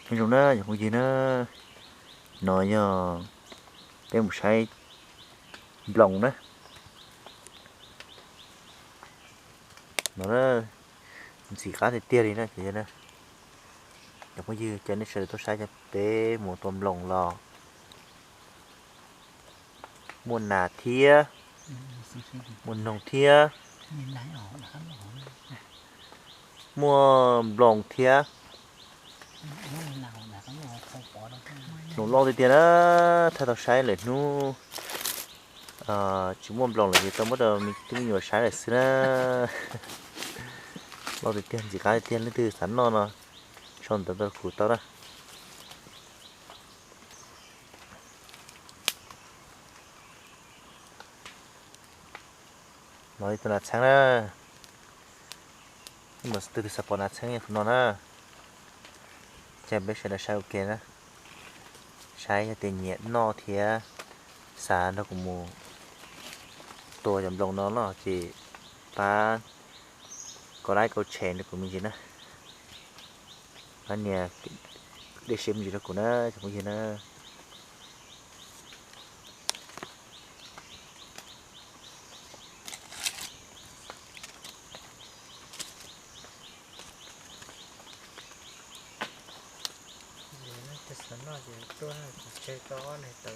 Nyob zoo na cov phooj ywg na, no yog peb mus saib nploos na. No ntxim qab tiag tiag li na cov phooj ywg, cov nej sawv daws tuaj saib cov peb mus tua nploos los muaj nas thiab, muaj noog thiab, muaj nploos thiab. Nploos loj tiag tiag na, thaij tau saib lawm hnub tsis muaj nploos lawm ces tau muab rau me tub me nyuam saib lawm xwb na. Loj tiag tiag, ntxim qab tiag tiag, leej twg xav noj no sau ntawv tuaj kuv tau na. Los ib tug nas txheeb na. Ib mus tus twg xav pom nas txheeb yog tus no na. Ces peb sawv daws saib ua ke na. Saib yog tias nyiam noj thiab xav nrog kuv mus tua cov nploos no los ces pab kov like kov share rau kuv me ntsis na. Pab nias dej siab me ntsis rau kuv na cov phooj ywg na. Xav noj ces tuaj, tseg tau ob neg tawv